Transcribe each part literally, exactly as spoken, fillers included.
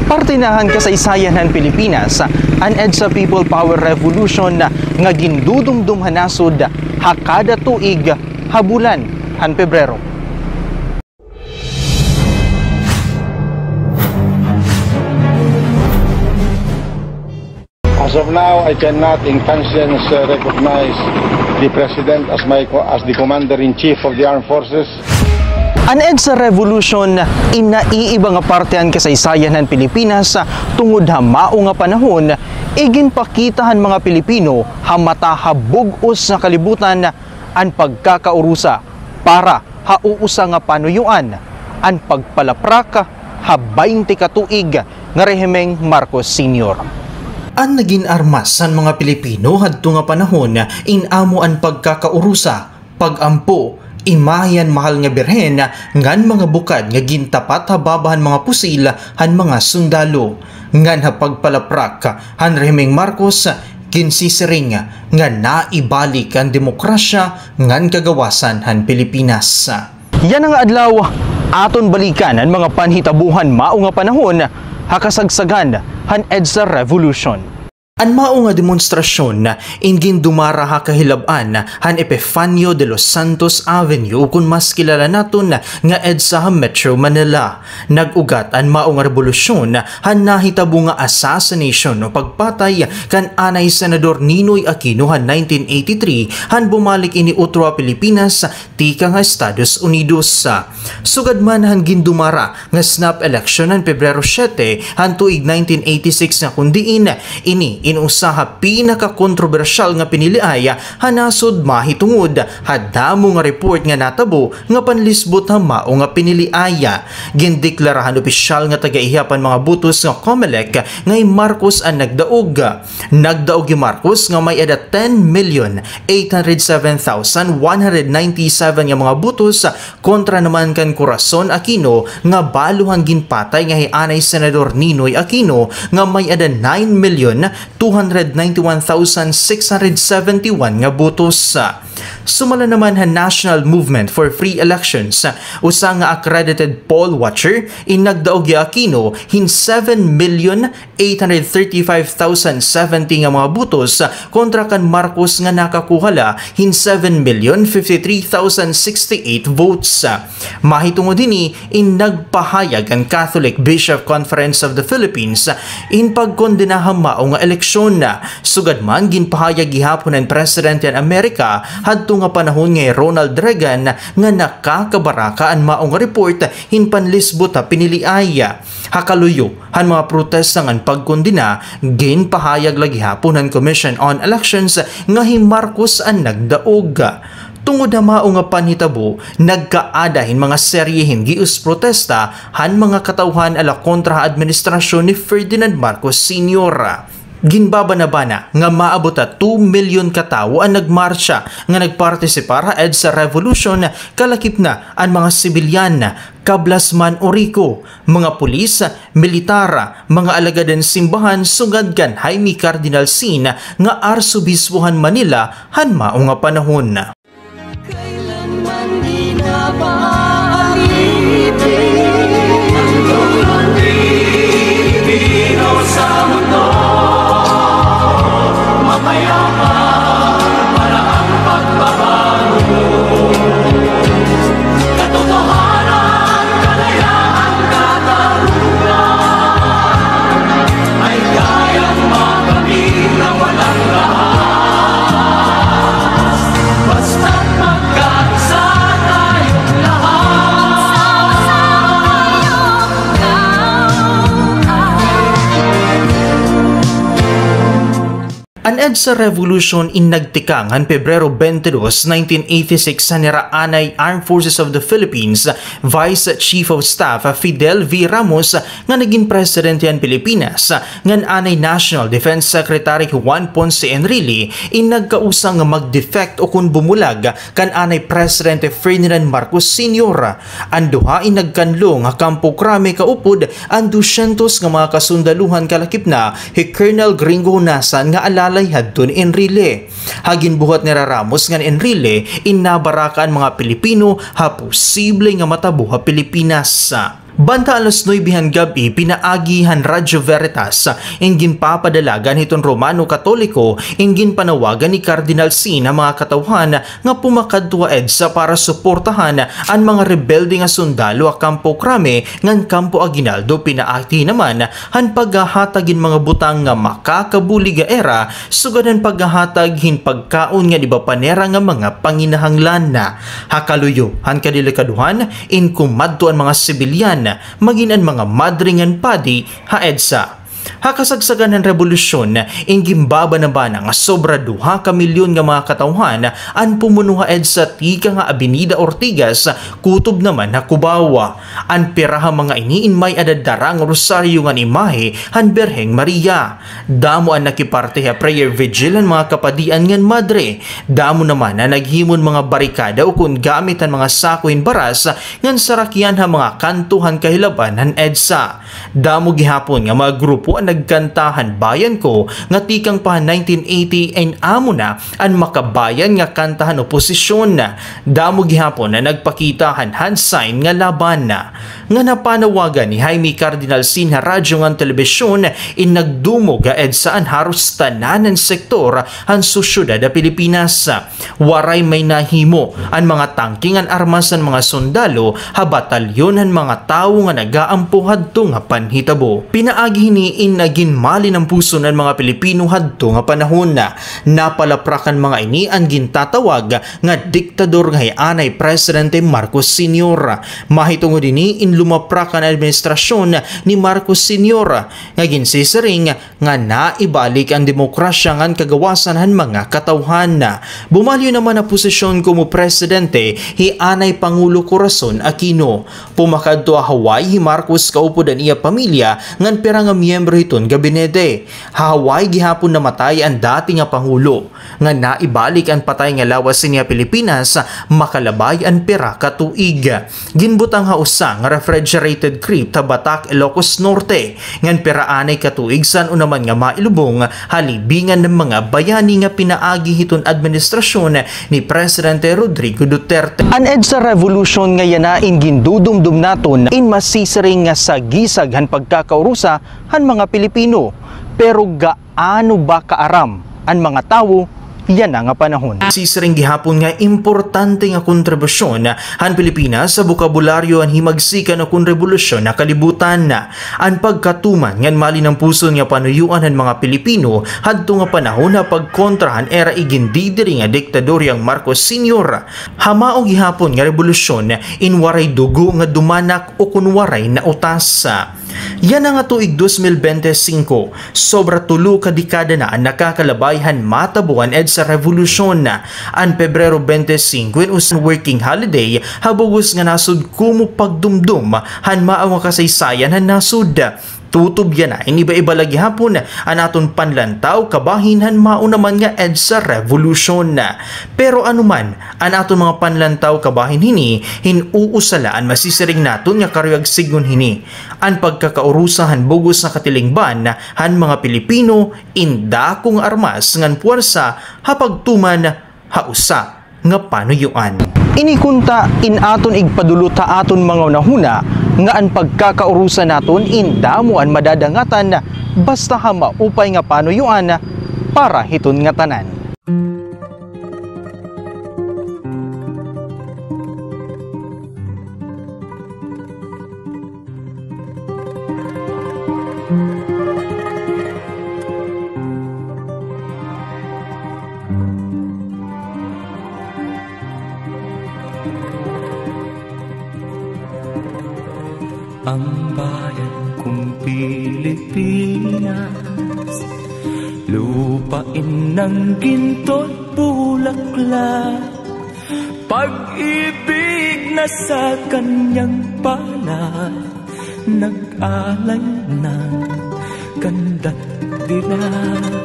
Parte na han kasaysayan han Pilipinas an EDSA People Power Revolution nga gindudumdom ha nasod ha kada tuig ha bulan han Pebrero. As of now, I cannot in conscience, uh, recognize the President as my co-, as the Commander-in-Chief of the Armed Forces. An EDSA Revolution in naiiba nga parte han kasaysayan han Pilipinas, tungod ha mao nga panahon, iginpakita han mga Pilipino ha mata ha bug-os nga kalibutan an pagkakaurusa para ha uusa nga panuyuan, an pagpalaprak ha baynte ka tuig nga rehimeng Marcos Senior. An nagin armas han mga Pilipino hadto nga panahon in amo an pagkakaurusa, pag-ampo, imahe han mahal nga birhen ngan mga bukad nga gintapat ha baba han mga pusil han mga sundalo, ngan ha pagpalaprak han rehimeng Marcos, ginsisiring nga naibalik an demokrasya ngan kagawasan han Pilipinas. Yana nga adlaw, aton balikan an mga panhitabo han mao nga panahon ha kasagsagan han EDSA Revolution. An mao nga demonstrasyon in gindumara ha kahilab-an han Epifanio de los Santos Avenue, ukon mas kilala naton nga EDSA ha Metro Manila. Nag-ugat an mao nga rebolusyon han nahitabo nga assassination o pagpatay kan anay Senador Ninoy Aquino han nineteen eighty-three, han bumalik ini utro ha Pilipinas tikang ha Estados Unidos. Sugad man han gindumara nga snap election han Pebrero siete han tuig nineteen eighty-six, nga kon diin ini in usa ha pinakakontrobersyal nga piniliay ha nasod, mahitungod ha damo nga report nga natabo nga panlisbot ha mao nga piniliay. Gindeklara han opisyal nga taga-ihap han mga botos nga COMELEC nga hi Marcos an nagdaog. Nagdaog hi Marcos nga may-ada ten million eight hundred seven thousand one hundred ninety-seven nga mga botos, kontra naman kan Corazon Aquino nga balo han ginpatay nga hi anay Senador Ninoy Aquino nga may-ada nine million two hundred ninety-one thousand six hundred seventy-one nga botos. Sumala naman han National Movement for Free Elections, usa nga accredited poll watcher, in nagdaog hi Aquino hin seven million eight hundred thirty-five thousand seventy nga mga botos, kontra kan Marcos nga nakakuha la hin seven million fifty-three thousand sixty-eight votes. Mahitungod hini in nagpahayag an Catholic Bishop Conference of the Philippines in pagkondena ha mao nga eleksyon. Sugad man, ginpahayag gihapon han presidente han Amerika hadto nga panahon nga hi Ronald Reagan nga nakakabaraka an mao nga report hin panlisbot ha piniliay. Ha kaluyo han mga protesta ngan pagkondena, ginpahayag la gihapon han Commission on Elections nga hi Marcos an nagdaog. Tungod ha mao nga panhitabo, nagkaada hin mga serye hin gios protesta han mga katawhan ala kontra ha administrasyon ni Ferdinand Marcos Senior. Ginbabanabana nga maabot ha two milyon ka tawo an nagmartsa nga nagpartisipar ha EDSA Revolution, kalakip na an mga sibilyan, kablas man o riko, mga pulis, militar, mga alagad han simbahan, sugad kan Jaime Cardinal Sin nga Arsobispo han Manila han mao nga panahon. Kailanman di na paalitin ang lupang Pilipino sa mundo. Mapayapa para ang pagbabago. Katotohanan, kalayaan, katarungan ay kayang makamit na walang rahas. Basta't magkaisa tayong lahat. An EDSA Revolution in nagtikang han Pebrero twenty-two, nineteen eighty-six, han nira anay Armed Forces of the Philippines Vice Chief of Staff Fidel V. Ramos nga nagin presidente han Pilipinas, ngan anay National Defense Secretary Juan Ponce Enrile in nagkausa nga mag-defect o kon bumulag kan anay Presidente Ferdinand Marcos Senior. An duha in nagkanlong ha Campo Crame kaupod an dusyentos nga mga kasundaluhan kalakip na hi Colonel Gringo Honasan nga alalay hadto ni Enrile. Ha ginbuhat nira Ramos ngan Enrile, in nabaraka an mga Pilipino ha posible nga matabo ha Pilipinas. Banda alas nuebe han gab-i, pinaagi han Radyo Veritas in ginpapadalagan hiton Romano Katoliko, in ginpanawagan ni Cardinal Sin ha mga katawhan nga pumakadto ha EDSA para suportahan an mga rebelde nga sundalo ha Campo Crame ngan Campo Aguinaldo, pinaagi naman han paghahatag hin mga butang nga makakabulig ha ira, sugad han paghahatag hin pagkaon ngan iba pa nira nga mga panginahanglan. Ha kaluyo han kadelikadohan, in kumadto an mga sibilyan, magin an mga madre ngan padi ha EDSA. Ha kasagsagan han rebolusyon, in ginbabanabana nga sobra duha ka milyon nga mga katawhan an pumuno ha EDSA tikang ha Avenida Ortigas, kutob naman ha Cubao. An pira ha mga ini in may-ada dara nga rosaryo ngan imahe han Birheng Maria. Damo an nakiparte ha prayer vigil han mga kapadian ngan madre. Damo naman an naghimo hin mga barikada ukon gamit han mga sako hin baras ngan sarakyan ha mga kanto han kahilab-an han EDSA. Damo gihapon nga mga grupo an nagkanta han Bayan Ko nga tikang pa han nineteen eighty, in amo na an makabayan nga kanta han oposisyon. Damo gihapon an nagpakita han hand sign nga laban. Ngan ha panawagan ni Jaime Cardinal Sin ha radyo ngan telebisyon, in nagdumog ha EDSA an haros tanan nga sektor han sosyedad ha Pilipinas. Waray may nahimo an mga tangke ngan armas han mga sundalo ha batalyon han mga tawo nga nag-aampo hadto nga panhitabo. Pinaagi hini in nagin malinampuson an mga Pilipino hadto nga panahon. Napalaprak han mga ini an gintatawag nga diktador nga hi anay Presidente Marcos Senior. Mahitungod hini in lumaprak an administrasyon ni Marcos Senior nga ginsisiring nga naibalik an demokrasya ngan kagawasan han mga katawhan. Bumalyo naman ha posisyon komo presidente hi anay Pangulo Corazon Aquino. Pumakadto ha Hawaii hi Marcos kaupod an iya pamilya ngan pira nga miyembro hiton gabinete. Ha Hawaii gihapon namatay an dati nga pangulo. Nga naibalik an patay nga lawas hini ha Pilipinas, makalabay an pira ka tuig. Ginbutang ha usa nga refrigerated crypt ha Batac, Ilocos Norte, ngan pira anay ka tuig san-o naman nga mailubong ha libingan han mga bayani nga pinaagi hiton administrasyon ni Presidente Rodrigo Duterte. An EDSA Revolution nga yana in gindudumdom naton in masisiring nga sagisag han pagkakaurusa han mga Pilipino. Pero ga ano ba kaaram an mga tawo yana nga panahon? Sisiring gihapon nga importante nga kontribusyon han Pilipinas sa bokabularyo han himagsikan ukon rebolusyon ha kalibutan. An pagkatuman ngan malinampuson nga panuyoan han mga Pilipino hadto nga panahon ha pagkontra han ira igindidiri nga diktadoryang Marcos Senior. Ha mao gihapon nga rebolusyon in waray dugo nga dumanak ukon waray nautas. Yana nga tuig dos mil bente singko, sobra tulo ka dekada na an nakakalabay han matabo han EDSA Revolution. An Pebrero bente singko in usa nga working holiday ha bug-os nga nasod komo pagdumdom han mao nga kasaysayan han nasod. Tutob yana in iba-iba la gihapon an aton panlantaw kabahin han mao naman nga EDSA Revolution. Pero ano man an aton mga panlantaw kabahin hini, hin-o usa la an masisiring naton nga karuyag sidngon hini. An pagkakaurusa han bug-os nga katilingban han mga Pilipino in dako nga armas ngan puwersa ha pagtuman ha usa nga panuyoan. Ini kunta in aton igpadulot ha aton mga hunahuna nga an pagkakaurusa naton in damo an madadangatan basta ha maupay nga panuyoan para hiton ngatanan. Ang bayan kong Pilipinas, lupain ng ginto't bulaklak, pag-ibig na sa kanyang palad, nag-alay ng kanda't dilag.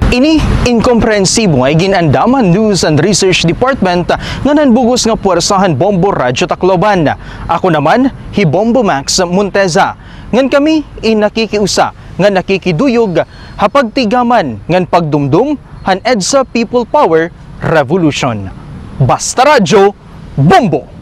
Ini in komprehensibo nga igin-andam han News and Research Department ngan han bug-os nga puwersa han Bombo Radyo Tacloban. Ako naman hi Bombo Max Monteza. Ngan kami in nakikiusa ngan nakikiduyog ha pagtigaman ngan pagdumdom han EDSA People Power Revolution. Basta Radyo, Bombo!